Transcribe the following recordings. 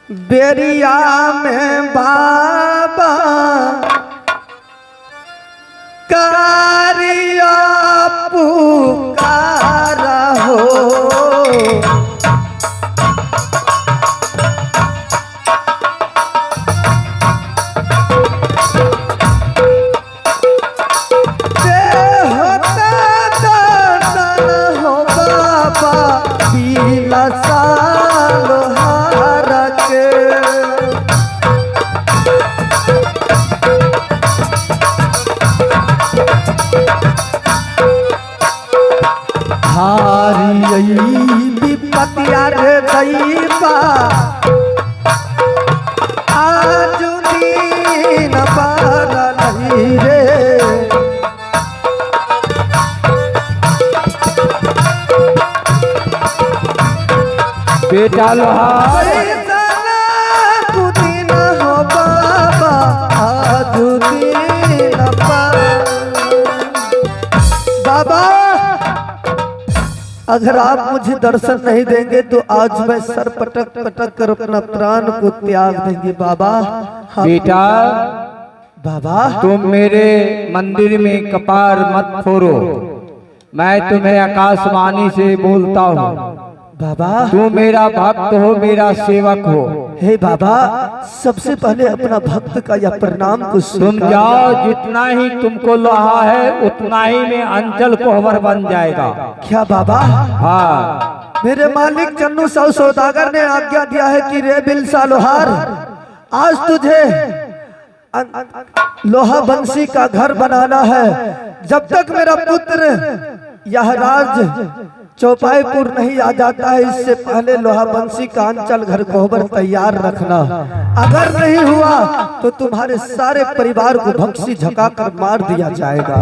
बेरिया में बाबा कारिया पुकार हो। देहता दर्शन हो बाबा पीला साल हार के। हारी विपतिया रे दैबा आज दीन पर नहीं रे। बेटा लोहार, कुदिन हो बाबा आज दीन पर। बाबा अगर आप मुझे दर्शन नहीं देंगे तो आज मैं सर पटक पटक कर अपना प्राण को त्याग देंगे बाबा। बेटा बाबा तुम मेरे मंदिर में कपार मत फोड़ो, मैं तुम्हें आकाशवाणी से बोलता हूँ। बाबा तुम मेरा भक्त हो, मेरा सेवक हो। हे बाबा सबसे पहले अपना भक्त का यह प्रणाम को तुम स्वीकार। जाओ, जितना ही तुमको लोहा है उतना ही में अंचल कोहबर बन जाएगा। क्या बाबा? हाँ। मेरे मालिक चन्नू साहु सौदागर ने आज्ञा दिया है कि रे बिलसा लोहार, आज तुझे लोहा बंसी का घर बनाना है। जब तक मेरा पुत्र यह राज चौपाईपुर नहीं आ जाता है, इससे पहले लोहा बंसी का अंचल घर कोहबर तैयार रखना। अगर नहीं हुआ तो तुम्हारे सारे परिवार को भक्सी झका कर मार दिया जाएगा।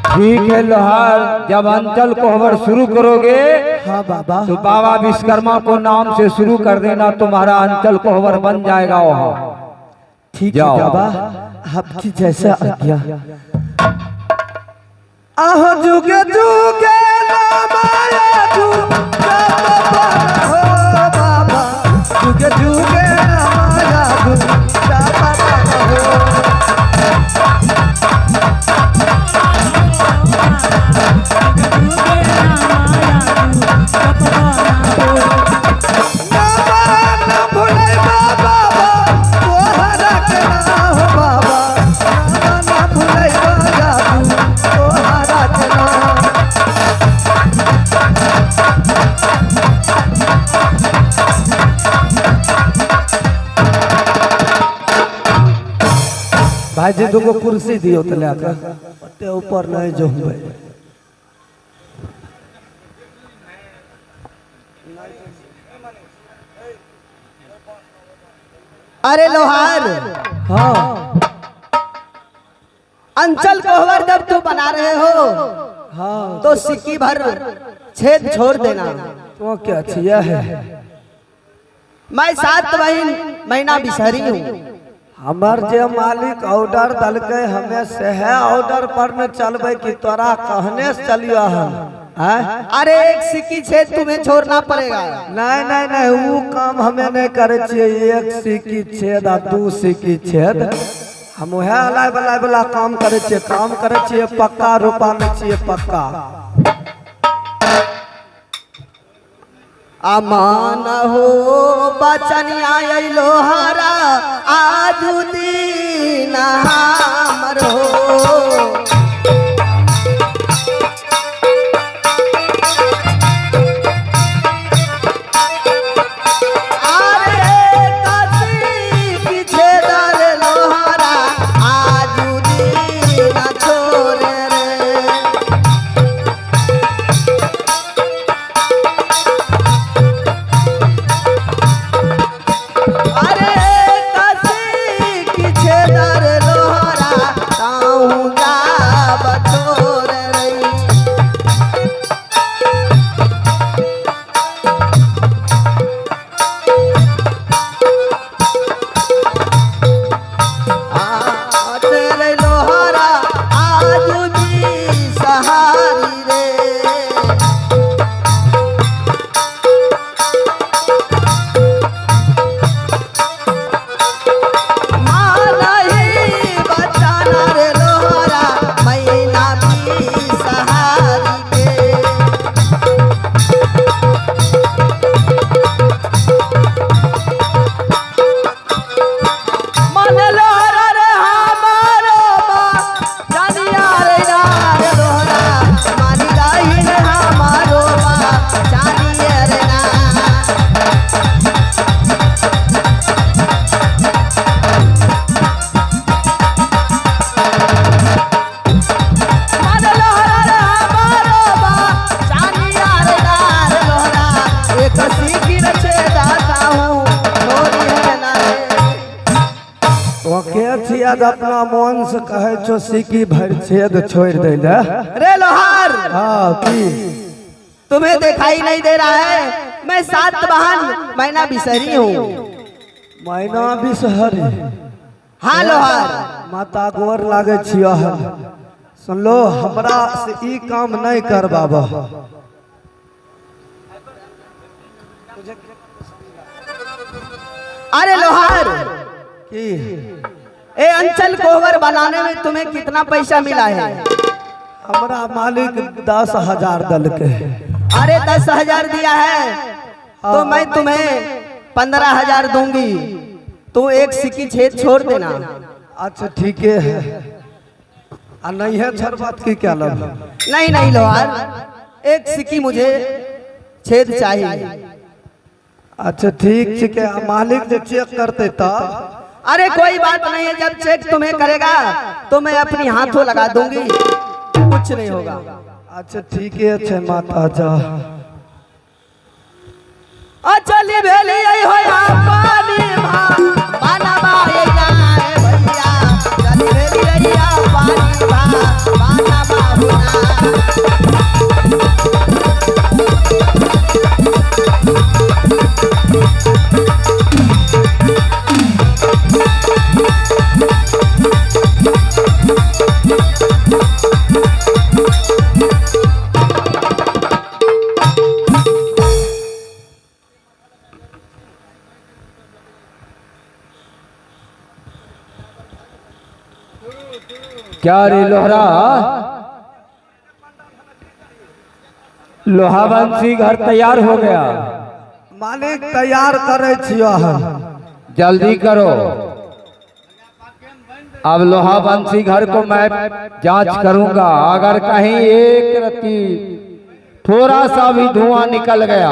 ठीक है लोहार, जब अंचल कोहबर शुरू करोगे हाँ बाबा, तो बाबा विश्वकर्मा को नाम से शुरू कर देना, तुम्हारा अंचल कोहबर बन जाएगा वहाँ। ठीक है जाओ। बाबा, आपकी जैसा आज्ञा। आहो जुगे जुगे माया जू हो बाबा, जुगे जुगे माया जू हो। भाई जी दूगो कुर्सी दियो तो लेकर ओते ऊपर नहीं जो हूँ। अरे लोहार, हाँ अंचल कोहबर जब तू बना रहे हो हाँ तो सिक्की भर छेद छोड़ देना। तो क्या चाहिए है? मैं 7 महीना बिसहरी हूँ। हमर जे मालिक ऑर्डर दलकै हमें से है ऑर्डर पर न चलबै कि तोरा कहने से चलियो हम। अरे एक सिक्की छेद तुम्हें छोड़ना पड़ेगा। नहीं नहीं नहीं, वो काम हमें नहीं करे छियै। एक सिक्की छेद आ 2 सिक्की छेद हम वह अलाय बलाय वाला काम करे छियै। काम करे छियै पक्का रूपा में छियै पक्का। अमान हो बचनिया लोहारा आजू दीन हमर हो। अरे कसी पीछे दर लोहारा आजू दीन छोरे रे। अरे कसी पीछे दर लोहारा ताहू जा तो के छिया जे अपना मन से कहै छो सिकी भरि छेद छोड़ि दै ले। रे लोहार, हाँ की तुम्हें दिखाई नहीं दे रहा है? मैं 7 बहन महीना बिसरी हूँ। महीना बिसहरी? हाँ लोहार। माता गोर लागे छियो। सुनलो, हमरा से ई काम नहीं कर बाबा। अरे लोहार, की ए अंचल कोहबर बनाने में तुम्हें कितना पैसा मिला है? हमरा मालिक 10,000 दल के। अरे 10,000 दिया है तो मैं तुम्हें 15,000 दूंगी, तू एक सिक्की छेद छोड़ देना। अच्छा ठीक है, आ नहीं है छर बात की क्या लब? नहीं नहीं लोहार, एक सिक्की मुझे छेद चाहिए। अच्छा ठीक है, मालिक जो चेक करते तब। अरे कोई बात नहीं है, जब चेक तुम्हें करेगा तो मैं अपनी हाथों लगा दूंगी, कुछ नहीं होगा। अच्छा ठीक है, अच्छा माता जा। अचली भेली आई हो या पानी भा पाना बाए जाए भैया, चली भेली आई या पानी भा पाना बाहुना। क्या रे लोहरा, लोहावंशी घर तैयार हो गया? मालिक तैयार करे छियो हम। जल्दी करो, अब लोहावंशी घर को मैं जांच करूंगा। अगर कहीं एक रत्ती थोड़ा सा भी धुआं निकल गया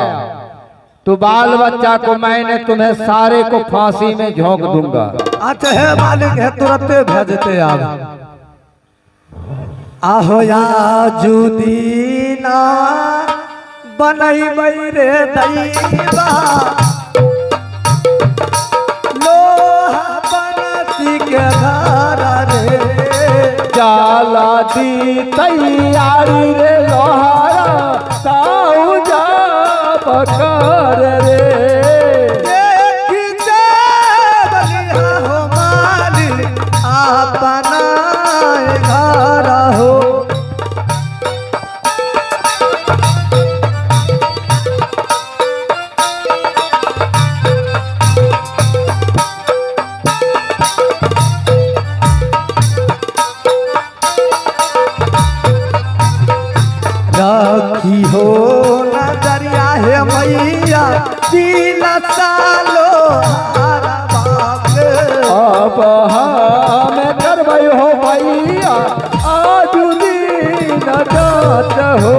तो बाल बच्चा को मैंने तुम्हें सारे को फांसी में झोंक दूंगा। अच्छा है मालिक, है तुरंते भेजते आप। आहो या जुदीना बनैबै रे दैवा, लोहा बनसी के घर रे। जाला दी तैयारी रे लोहारा, ताऊ जा बकर रे। देखी जे बलिहा हो मालिक अपना घर हो। रखी हो नजरिया हे मैया, दिल सालो हारा बाप। अब हम करबै हो भैया आजू दिन जात हो।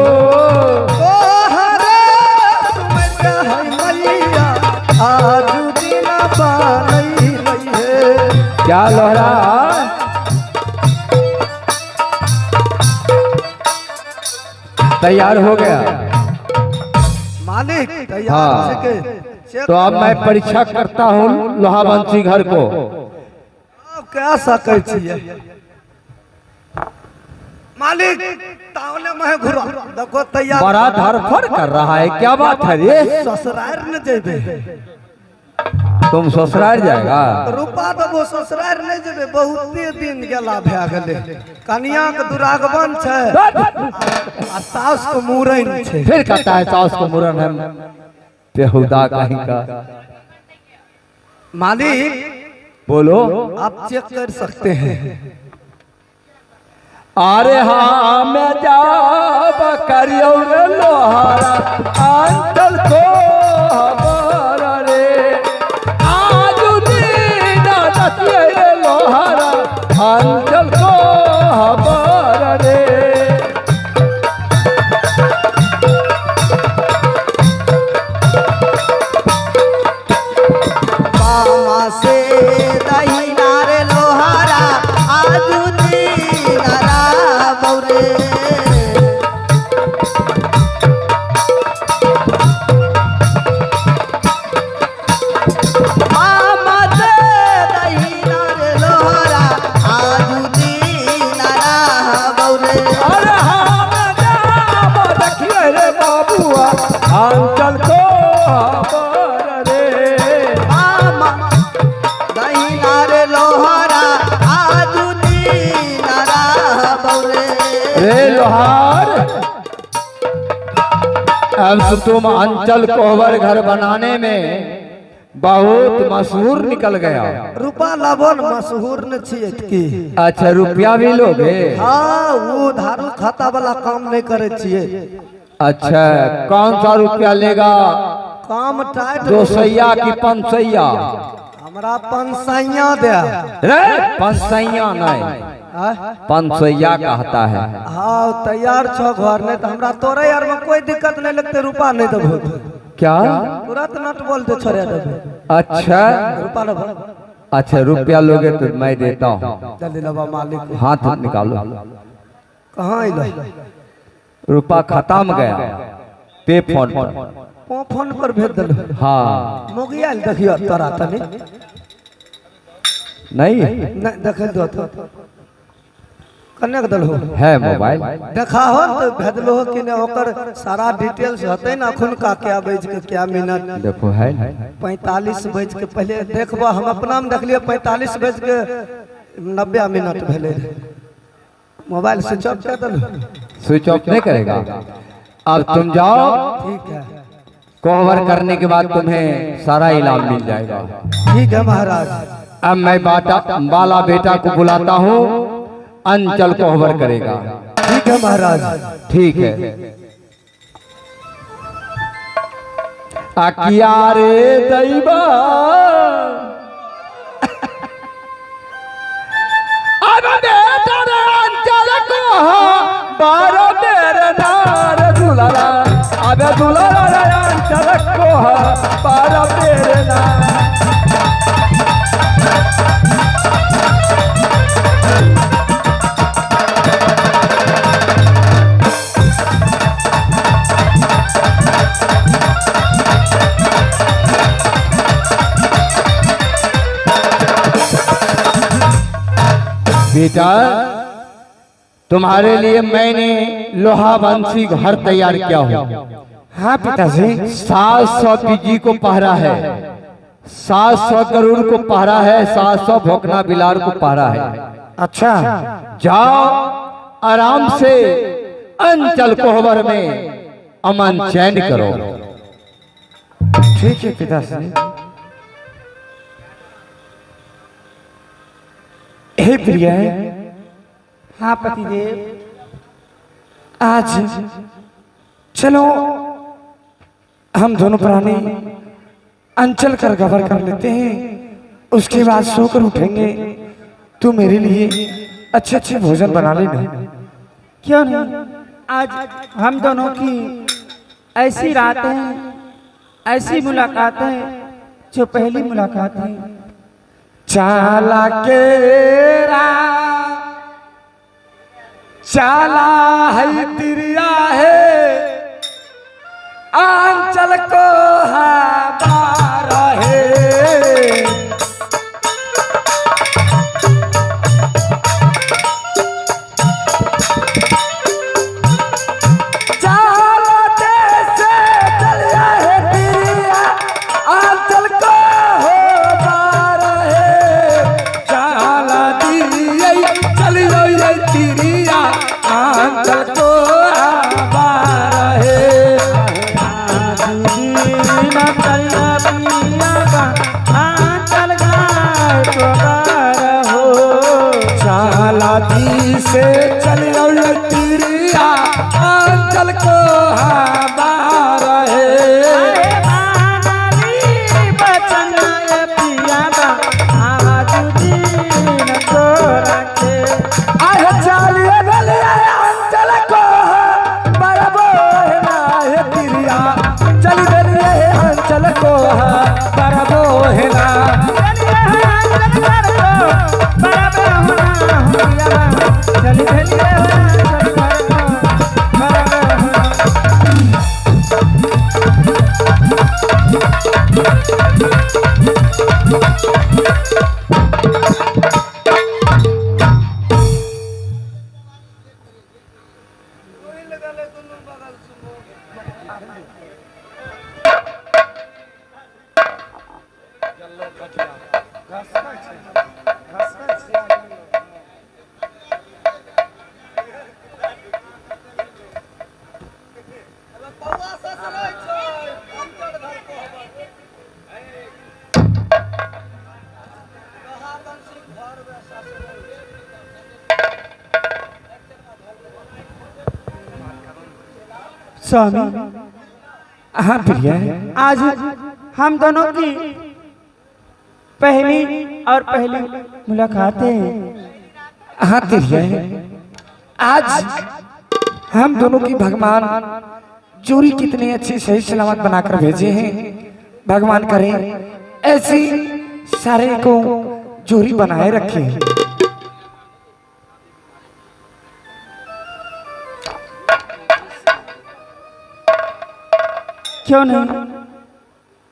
तोहरे सुमर है मैया, आजू दिन बनैबै हे। क्या लोहरा, तैयार हो गया? मालिक तैयार। हाँ। के तो अब मैं परीक्षा करता हूँ लोहावंशी घर को। कह सकै छियै मालिक, तावले में घुरा देखो तैयार। बड़ा धरफड़ कर रहा है, क्या बात है रे? ससुराल न जेबे। तुम ससुराल जाएगा? रूपा देबो, ससुराल नहीं जेबे, बहुते दिन गेला भए गेलै। कनिया के दुरागमन छै आ सास के मूड़न छै। फिर कहता है सास को मुरन है, बेहुदा कहीं का। मालिक बोलो, आप चेक कर सकते हैं। अरे हाँ मैं जाब करियो रे लोहारा, अंचल को हमारा रे। आजू दिन दसिए रे लोहारा, अंचल को हमारा रे। बामा से दहिना रे लोहारा, आजू दिन राबौ रे। अब तो तुम अंचल कोहबर घर बनाने में बहुत मशहूर निकल गया। रुपा लाबो न, मशहूर न छियै की। अच्छा रुपया भी लोगे? हाँ, वो धारू खाता वाला काम नहीं करे छियै। अच्छा कौन सा रुपया लेगा? काम टाइट। 200 की 500? हमरा 500 दे। रे 500 नहीं, 500 कहता है। हाँ तैयार छो घर, नहीं तो हमरा तोरे यार में कोई दिक्कत नहीं लगते, रुपा नहीं देबो। क्या? तुरंत नट बोल दे छोड़े देबो। अच्छा रुपा लेबो। अच्छा रुपया लोगे तो मैं देता हूँ। जल्दी लेबा मालिक। हाथ निकालो। कहाँ अइलो? रुपा खत्म गया पे फोन पर। फोन पर भेज देलो? हाँ। मोगिया देखियो तोरा तनी। नहीं नहीं देखे दो तो कन्या के दलो है मोबाइल। देखा हो तो भेजलो हो कि नहीं, ओकर सारा डिटेल्स होते ना, अखुन का क्या बज के क्या मिनट। देखो है 45 बज के पहले देखबो, हम अपना में देखलिए 45 बज के 90 मिनट भेले। मोबाइल स्विच ऑफ कर दलो? स्विच ऑफ नहीं करेगा। अब तुम जाओ, ठीक है। कोहबर करने के बाद तुम्हें सारा इनाम मिल जाएगा। ठीक है महाराज। अब मैं बाला बेटा को बुलाता हूँ, अंचल कोहबर करेगा। ठीक है महाराज। ठीक है। आकिया रे दैबा अब बेटा रे अंचल कोहबर मेरे नार दुलारा, अबे दुलारा रे अंचल कोहबर मेरे नार। बेटा तुम्हारे लिए मैंने लोहा बंसी घर तैयार किया हूँ। हाँ पिताजी। 700 बिजी को पहरा है, 700 करोड़ को पहरा है, 700 भोकना बिलार को पहरा है। अच्छा जाओ आराम से अंचल कोहबर में अमन चैन करो। ठीक है पिताजी। हे प्रिय। हाँ पतिदेव। आज चलो हम दोनों प्राणी अंचल कर गबर कर लेते हैं, उसके बाद सोकर उठेंगे। तू मेरे लिए अच्छे अच्छे भोजन बना लेना। क्यों नहीं, आज हम दोनों की ऐसी रातें, ऐसी मुलाकातें जो पहली मुलाकात है। चाला केरा चाला है तिरिया है आंचल को हमारा है। चाला जैसे चलिया है तिरिया आंचल को हमारा है। चाला दिया चलियो ये तिरिया आंचल को हमारा है। चाला दी से चलियो ये तिरिया आंचल को हमारा है। आह चालिए गलिया अंचल को बरबो है ना है तिरिया चल गलिए अंचल को बरबो है ना। स्वामी, हाँ प्रिय, आज हम दोनों की पहली और पहली मुलाकात है। हाँ प्रिय, आज हम दोनों की भगवान जोड़ी कितनी अच्छी सही सलामत बनाकर भेजे हैं। भगवान करें ऐसी सारे को जोड़ी बनाए रखे। क्यों नहीं?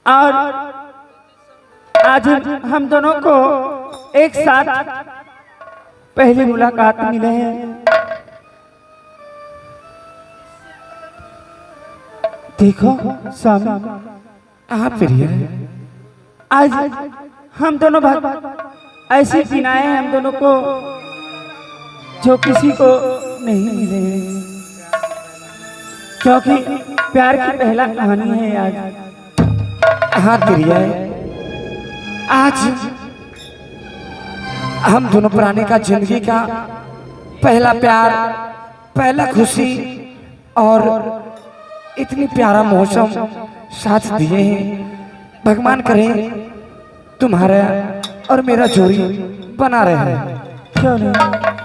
और आज हम दोनों को एक साथ पहली मुलाकात मिले हैं। देखो स्वामी, हाँ प्रिय, आज हम दोनों भक्त ऐसी बिनाए हैं हम दोनों को जो किसी को नहीं मिले, क्योंकि प्यार की पहला कहानी है आज। हाँ प्रिय, आज हम दोनों प्राणी का जिंदगी का पहला प्यार, पहला खुशी और इतनी प्यारा मौसम साथ दिए हैं। भगवान करे तुम्हारा और मेरा जोड़ी बना रहे। क्यों नहीं?